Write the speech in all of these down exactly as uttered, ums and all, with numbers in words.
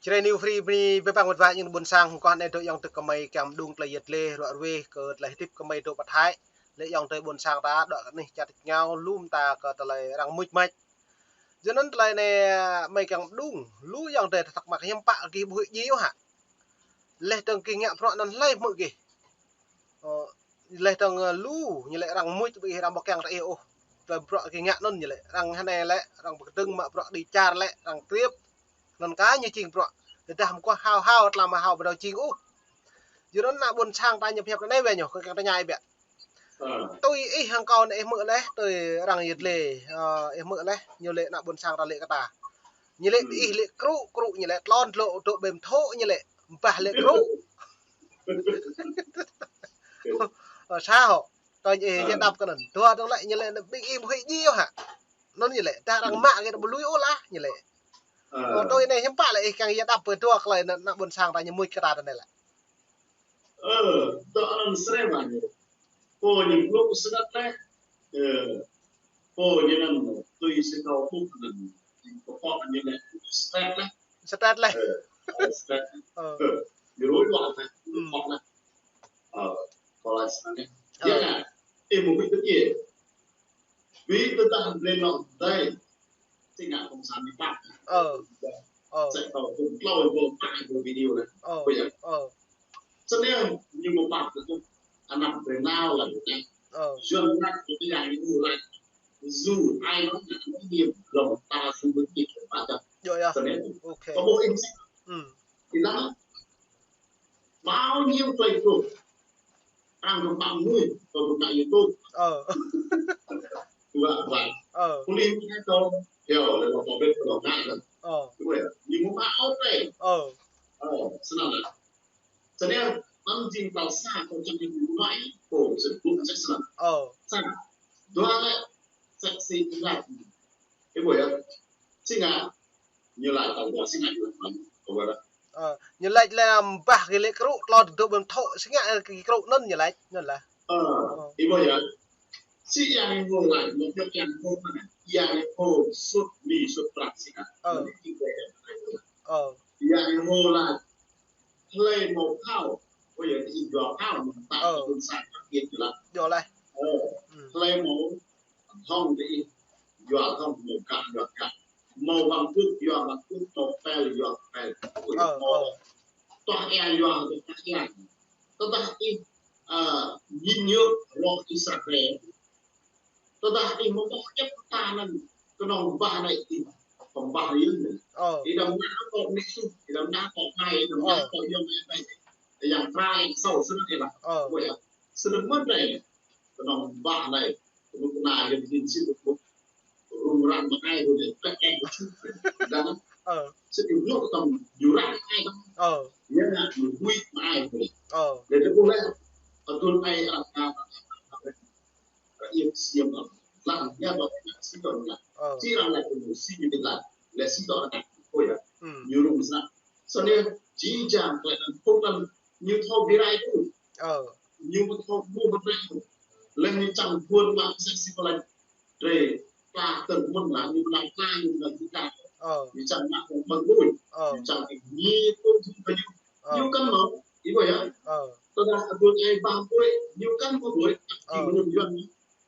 Jrai New Free bơni bơbang wơ̆t wa ñu ƀôn sang kơ anai dŏ ayŏng adơi gơmơi kiăng mơđung tơlơi yet lĕ ruă ruih kơ tơlơi hơdip gơmơi dŏ pơ Thái. Lĕ ayŏng adơi ƀôn sang ta dŏ kơ anih čar tơngan lŏm ta kơ tơlơi arăng mŭč mač. Yua anŭn tơlơi anai gơmơi kiăng mơđung lu ayŏng adơi tơtăk mă hiam pă gih ƀu huĭ djơ̆ hă. Lĕ tơng gih ngă bruă anŭn hlơi hmư̆ gih. Ơ, lĕ tơng, ơ, lu, ñu lĕ arăng mŭč ƀu ih arăng ƀu kiăng ră ih ôh. Tơlơi bruă gih ngă anŭn ñu lĕ, arăng hơnai lĕ, arăng pơkơdơ̆ng mă bruă đĭ čar lĕ, arăng kriêp. Anŭn kah ñu jing bruă. Tơdah mơguah hao hao, tơlơi mă hao ƀu đaŏ jing ôh. Yua anŭn ană ƀôn sang ta ñu pơhiăp anai wơ̆t ñu, kơ kiăng tơña ih biă. Tui ih hăng kâo anai ih hmư̆ lĕ, tui arăng yet lĕ, ơ, ih hmư̆ lĕ, ñu lĕ ană ƀôn sang ta lĕ kơ ta. Ñu lĕ ƀing ih lĕ krŭ, krŭ ñu lĕ tlôn dlŏ dŏ ƀơi mthŏ ñu lĕ, ƀah lĕ krŭ. Ơ, sa hŏ. Tơl ih yơh đăp kơ anŭn. Dua tơl lĕ ñu lĕ ƀing ih ƀu huĭ djơ̆ hă. Anŭn ñu lĕ, tơdah arăng mă gih ƀu lui ôh lah ñu lĕ. Ơ, tui anai hiam pă lĕ ih kiăng yơh đăp pơ dua tơlơi ană, ană ƀôn sang ta ñu mŭč kơ ta tơ anai lĕ. Ơ, tơ anŭn sre mă ñu. Pô ñu blŭ sơnat lĕ. Ơ, pô ñu anŭn tui si kâo ƀuh anŭn. Pô ñu lĕ sret lĕ. Sret lĕ. Ơ, ơ, sret. Ơ. Ơ, ñu rui lua lĕ. Pô lĕ. Ơ, kâo laĭ sret lĕ. Ơ. Yua anŭn, ih mŭt ƀĭ tơ yơh. Ƀĭ tơdah brơi nŏ dai. Sing ngă kông san ñu păk. Ơ. Ơ. Sĕ kâo kông klâo kông păk kông video lĕ. Ơ. Ƀu yơh. Ơ. Sơnel ñu mơ̆ păk kơ anăp brơi nao lĕ ñu. Ơ. Yuan ngă kơ yang ñu laĭ. Zu ai nó ngă nó ñu lŏng ta su ƀĭ tơ păk. Yơh, yơh. Sơnel. Ok. Kâo ƀuh ih sĭt. Ih lăng. Bao nhiêu tơlơi truh. Arăng kơ păng mui, kơ păng ngă YouTube. Ơ. Wă, wă. Ơ. Pô lim hai tông, theo là một tông bếp của ngã rồi. Ơ. Đúng rồi. Nhưng mà bao tê. Ơ. Ơ, sơnal lah. Sơnal, năm jing tao sa, tao chẳng được mãi, kơ sự cũng sẽ sơnal. Ơ. Sa. Dua lĕ, sĕ si ngă. Ih ƀuh yơh. Sing ngă. Ñu laĭ tơlơi sing ngă ñu laĭ. Ơ, ñu laĭ lĕ ƀah gih lĕ krŭ, tlôn dŏ ƀơi mthŏ, sing ngă gih krŭ anŭn ñu laĭ, anŭn lah. Ơ, ih ƀuh yơh. Si yang ñu laĭ, ñu yang ñu laĭ, yang ñu sut ni sut prăk sing ngă. Ơ. Anŭn ih ƀuh yơh. Ơ. Yang ñu laĭ, hlơi mâo phao, ƀuh yơh, ih juă phao, mơ̆ng ta ƀôn sang ta kiăng juă. Juă lah. Ơ, hlơi mâo hŏng dih, yua hŏng mâo gah, yua gah. Mâo wang kŭt, yua wang kŭt, mâo pel, yua pel. Ơ, ơ. Tuah ia, yua tuah ia. Tơdah ih, ơ, yin yơh, roh Israel. Tơdah ih mâo boh djŏp ta anŭn, kơnơ̆ng ƀah anai ih, pơƀah ih. Ơ. Ih đăm ngă kơ mĭ su, ih đăm ngă kơ mai, ih đăm ngă kơ yŏng ai ƀai. Yang kra, yang sâu, sơnŭk ih lah. Ơ. Ƀuh yơh. Sơnŭk mơ̆n anai. Kơnơ̆ng ƀah anai. Kơnơ̆ng kơna yŏng hin sĭt ƀuh. Rŭng răng mă ai ƀuh anai. Kơ em ƀuh. Dang. Ơ. Sĭt ƀuh tơm jurang ai tơm. Ơ. Yang ngă ƀuh mă ai ƀuh. Ơ. Lĕ tơƀuh lĕ. Adun ai arăng ngă. Ră iĕm siam lăng. Lăng, ya, dŏ, si dŏ lăng. Ơ. Si lăng lăng, si ñu bin lăng. Lĕ si dŏ lăng, ôi ya. Ñu rŭng sơnă. Sơnă, či jang, klĕ anŭn, phung anŭn, ñu thâo bi rai tu. Ơ. Ñu mă thâo bu mă rai tu. Lĕ ñu čang buôn mă sĕ si kơ lăng. Drơi, pla tơr mơ̆n lăng, ñu lăng pla, ñu lăng kita. Ơ. Ñu čang mă phung mơ̆n lui. Ơ. Ñu čang ñu tu tu kơ ñu. Ơ. Ñu kăn mă, ih ƀuh ya. Ơ. Tơdah adun ai ƀah ƀuh, ñu kăn mă ƀuh. Ơ. Ñu mơ̆n yuan.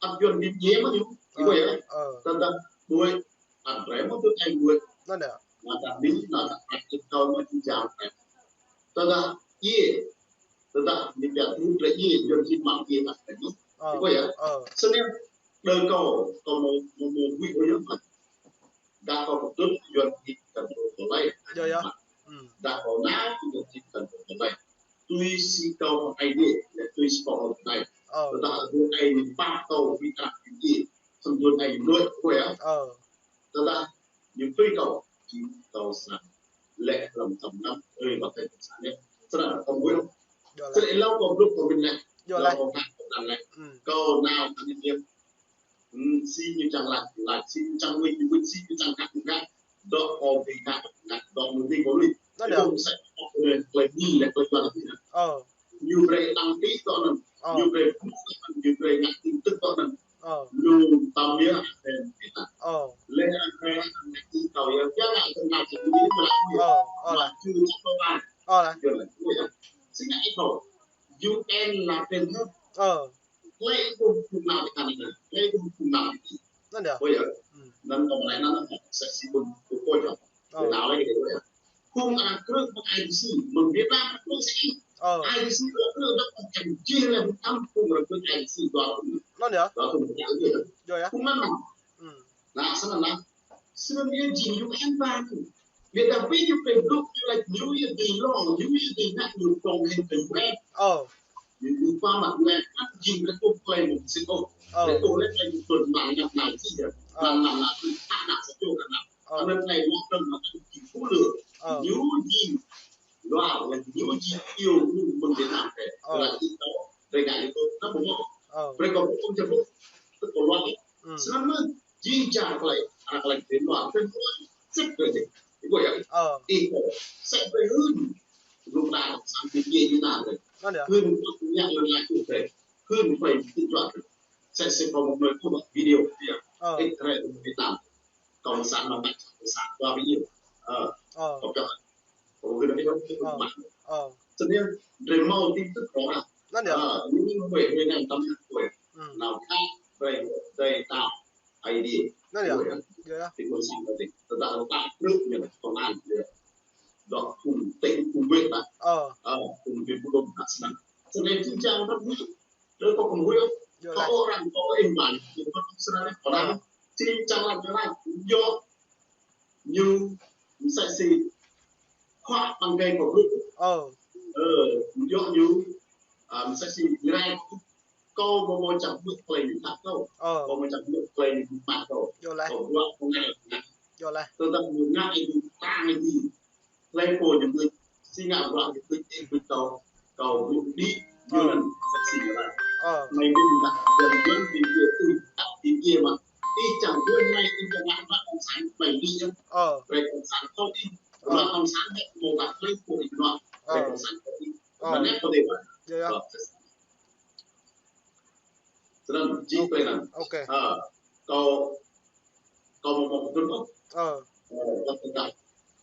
Ăt yuan ƀing ñe mơ̆ ñu. Ih ƀuh ya. Ơ. Tơdah ƀuh, ăt brơi mơ̆ tŭ ai ƀuh. Anŭn yơh. Mă ta ƀing, mă ta ăt kơ kâo mă či jang. Tơdah, yê. Tơdah, ñu pia tŭ brơi yê, yuan či mă yê ăt brơi mơ̆. Ơ. Ih ƀuh ya. Ơ. Sơnel, đơ kâo, kâo mâo, mâo, mâo ƀuh ƀuh yơh mă. Dah kâo pơtŭt yuan či kăn tŭ tơlơi. Yơh, yơh. Dah kâo nao yuan či kăn tŭ tơlơi. Tui si kâo pơai dih, lĕ tui si kâo pơai. Ơ. Tơdah adun ai ñu păk kâo ƀu trăk ƀu djơ̆. Sơm adun ai ñu đuaĭ kâo ya. Ơ. Tơdah ñu tui kâo, či kâo srăng. Lĕ lăm tơm năm, ơi, bác thầy srăng lĕ. Srăng kâo ƀuh. Yơh lah. Srăng ih lăng kâo blŭ kâo min lĕ. Yơh lah. Lăng kâo hăk kâo đăng lĕ. Ơ. Kâo nao kơ anai yơh. Hm, si ñu čang laĭ, laĭ, si ñu čang wĭt, wĭt, si ñu čang kăk, kăk. Dŏ kâo ƀing kăk, kăk, dŏ mơ̆ng ƀing kâo lui. Anŭn yơh. Kâo sĕ kâo klĕ, klĕ ni lĕ klĕ jual lĕ. Ơ. Ñu brơi lăng ti dŏ anŭn. Ơ. Ñu brơi blŭ dŏ anŭn, ñu brơi ngă tin tức dŏ anŭn. Ơ. Lu tam yơh, brơi kita. Ơ. Lĕ brơi ngă tin kâo yơh, yơh ngă tin ngă tin ni mă lăng. Ơ. Ơ lah. Ơ lah. Ơ. Lĕ ih ƀuh phung nao ti Canada, lĕ ih ƀuh phung nao ti. Anŭn yơh. Ơ yơh. Anŭn kâo mơlai anŭn, mơsĕ si ƀuh phung pô čŏng. Ơ. Nao lĕ kơ ih ƀuh yơh. Phung ană krư̆ mơ̆ng I D C, mơ̆ng Việt Nam krư̆ sĭ. Ơ. I D C krư̆ dŏ čang jih lĕ mơtam phung ană krư̆ I D C dua thŭn. Anŭn yơh. Dua thŭn kơ ih ƀuh yơh. Yơh yơh. Phung anŭn anŭn. Anŭn snăn lah. Snăn yơh jing U N ba ñu. Ƀiădah ƀing ñu pơblŭk ñu laĭ ñu yơh dui lŏ, ñu yơh dui ngă ñu tŏng hĭ kơ U N. Ơ. Ñu, ñu pơmă U N kan jing kơ tŭ klei mơ̆ng sĭt ôh. Ơ. Lĕ tŭ lĕ klei ñu tŭ mă ngă nao sĭt yơh. Ơ. Nao nao nao sĭt, hă nao sa čô kơ nao. Ơ. Anŭn klei mơ̆ng tơm mă jing pơlư. Ơ. Ñu jing luar, ñu jing iâu ñu mơ̆ng Việt Nam kơ. Ơ. Laĭ tŭ, rơngai ñu tŭ, nao ƀuh mơ̆. Ơ. Brơi kơ ƀuh mơ̆ng čơƀuh, tŭ kơ luar. Snăn mơ̆n, jing jang klei, arăng klei pơmă, pơmă, sĭt kơ jing. Ih ƀuh yơh. Ơ. Ih ƀuh, sĭt brơi hưn. Lŭk đa sang ƀing djuai ania anŭn. Anŭn yơh. Hưn kơ ñu lăng lăng kơ brơi. Hưn brơi kơ ñu. Sĭt sĭt kâo mơ̆ng anai kâo ƀuh video yơh. Ơ. Ih brơi kơ Việt Nam. Cộng sản mà bắt cộng sản qua video. Ơ. Ơ. Kâo ƀuh. Kâo ƀuh video kâo ƀuh mă. Ơ. Snăn yơh, drơi hmâo tin tức rõ ràng. Anŭn yơh. Ơ, ñu huĭ, huĭ anŭn tơm huĭ. Nao khăp, brơi, brơi tao. Ai đi. Anŭn yơh. Yơh. Thì ƀuôn sang tơdah, tơdah ta krư̆ ñu công an, yơh. Dŏ phung tỉnh, phung huyện ƀă. Ơ. Ơ, phung huyện, phung đồn ƀă snăn. Snăn jing jang ƀă ñu. Đơ kâo kơ huĭ. Yơh. Kâo orang, kâo ih ƀă. Yơh, kâo snăn, kâo đang. Jing jang lăm jang lăm. Yơh. Ñu, mơsĕ si. Khua ƀăng gai kâo ƀuh. Ơ. Ơ, yơh ñu. Ơ, mơsĕ si rai kâo ƀu mơ̆ čang ƀuh klei ñu tăp kâo. Ơ. Ƀu mơ̆ čang ƀuh klei ñu mă kâo. Yơh lah. Kâo ƀuh kâo ngă. Yơh lah. Tơdah ñu ngă ih ƀuh tang ih ƀuh. Klei pô ñu ƀuh. Si ngă ƀuh ñu ƀuh ih ƀuh kâo. Kâo ƀuh đĭ. Ơ. Yơh anŭn mơsĕ si ñu rai. Ơ. Mơi ƀuh ngă. Yơh anŭn ƀing ih ƀuh ih. Ăt ƀing ih mă. Ih čang ƀuh mơi ih čang ngă ƀă cộng sản mơi đĭ yơh. Ơ. Brơi cộng sản kâo ih. Ơ. Ƀă cộng sản hĕ mơ̆ ƀă klei pô ih ngă. Brơi cộng sản kâo ih. Ơ. Mă nĕ kâo đe ƀă. Yơh yơh. Ơ. Snăn, jing klei anŭn. Ok. Ơ, kâo, kâo mơ̆ mơ̆ kơ tŭ ôh. Ơ. Ơ, kâo tơdah.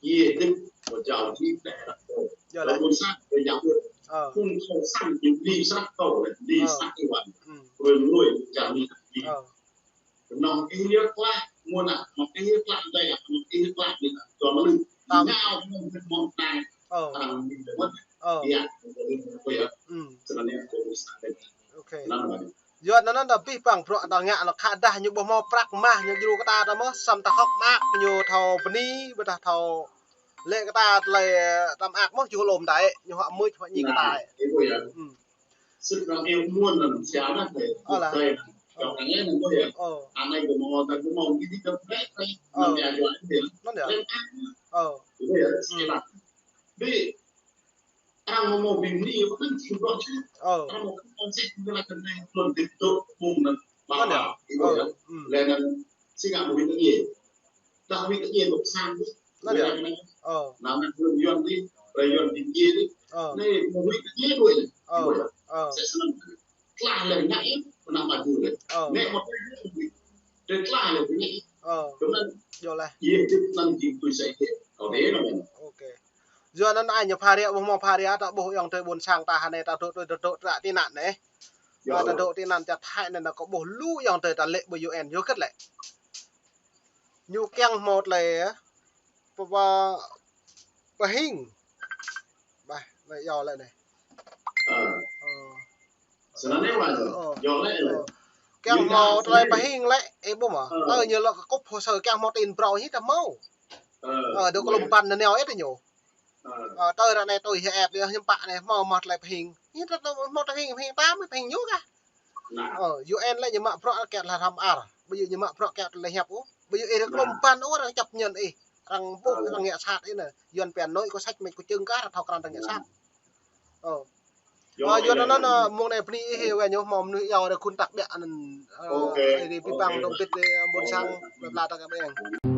Yơh, tip, kâo jao jing đe ră kâo. Yơh lah. Kâo ƀuôn sang, kâo jao ƀuôn. Ơ. Phung kâo sang, jing đĭ srăk kâo, đĭ srăk Iwan. Ơ. Rơi mơnuih, jao đĭ. Ơ. Kơnơ̆ng ih yơh klah, mơ̆n ah, mơ̆ng ih yơh klah, đơi ah, mơ̆ng ih yơh klah, đĭ ah. Dua mơnuih. Tam. Ngă mơ̆ng mơ̆ng tang. Ơ. Arăng đĭ mơ̆n. Ơ. Yơh, kâo ƀuôn sang. Ơ. Snăn yơh, kâo ƀuôn sang. Ok. Snăn mơ̆n. Yua anŭn anŭn ta pih păng bruă ta ngă anŭn khă dah ñu ƀu hmâo prăk mah ñu djru kơ ta ta mơ̆, samơ̆ ta hơ̆k mơak ñu thâo bơni, ƀôdah thâo lĕ kơ ta tơlơi ta mơak mơ̆, djru lŏm đai, ñu hơ̆k mưč hơ̆k ñing kơ ta. Ơ. Sĭt arăng iâu muôn anŭn, sia anŭn, ơ lah. Ơ. Anai kơ mơ̆ ta kơ mơ̆ kơ ti kơ prek, ơ. Anŭn yơh. Ơ. Ơ. Arăng mơ̆ mơ̆ ƀing ni, arăng jing bruă čih. Ơ. Arăng mơ̆ kơ mơ̆ sĭt kơ la kơ anai, tlôn dĭp tŭ, ƀung anŭn. Ơ. Lĕ anŭn, si ngă mơ̆ wĭt kơ yơh. Dah wĭt kơ yơh, ƀuh sang. Anŭn yơh. Ơ. Nao nao ƀuh Yuan dih, ƀuh Yuan dih yơh dih. Ơ. Anai mơ̆ wĭt kơ yơh ƀuh yơh. Ơ. Ƀuh yơh. Ơ. Sĭt snăn. Tlah lĕ ngă yơh, pơnah mă djru lĕ. Ơ. Nĕ mơ̆ tlah lĕ. Tơdah tlah lĕ ngă yơh. Ơ. Kơnơ̆ng. Yơh lah. Yơh, tip anŭn jing tui sa yơh. Kâo đe anŭn. Ok. Yua anŭn ai ñu pha ria, ƀu hmâo pha ria, ta ƀuh ayŏng adơi ƀuôn sang ta hơnai ta dŏ, dŏ, dŏ, dŏ, dŏ, tơnă tơnăn anai. Yơh. Ta dŏ tơnăn čar Thái anai, kâo ƀuh lu ayŏng adơi ta lĕ ƀơi U N, yua hơget lĕ. Ñu kiăng hmâo tơlơi, pơ-, pơ-, pơhing. Bah, anai yơh lĕ anai. Ơ. Ơ. Snăn anai wă yơh. Ơ. Yơh lĕ. Ơ. Kiăng hmâo tơlơi pơhing lĕ, ih ƀuh mơ̆. Ơ. Ơ, ñu lŏ kơ kŭp hồ sơ kiăng hmâo tin brơi hĭ ta hmâo. Ơ. Ơ, dŏ kơ lŏm păn anai neo ih tơ ñu. Ơ. Ơ, tơ ră anai tui hơep, hiư̆m pă anai hmâo mơ̆ tơlơi pơhing. Hĭ ta hmâo tơlơi pơhing, pơhing ta mơ̆ pơhing ñu kah. Ơ, U N lĕ ñu mă bruă kiăng tơlơi hrăm ar. Ƀu djơ̆ ñu mă bruă kiăng tơlơi hiăp ôh. Ƀu djơ̆ ih rơklŏm păn ôh, arăng čăp ñăn ih. Arăng ƀuh, arăng ngă sat ih anai. Yuan pia nội có sách mách có chứng kah, arăng thâo krăn arăng ngă sat. Ơ. Ơ, yua anŭn, ơ, mơ̆ng anai bơni ih, wă ñu hmâo mơnuih iâu arăng kơnơ̆ng tăk ƀiă anŭn, ơ, ih pih păng dŏ bit, ơ, ƀuôn sang, ƀơi pla ta kơ ƀing.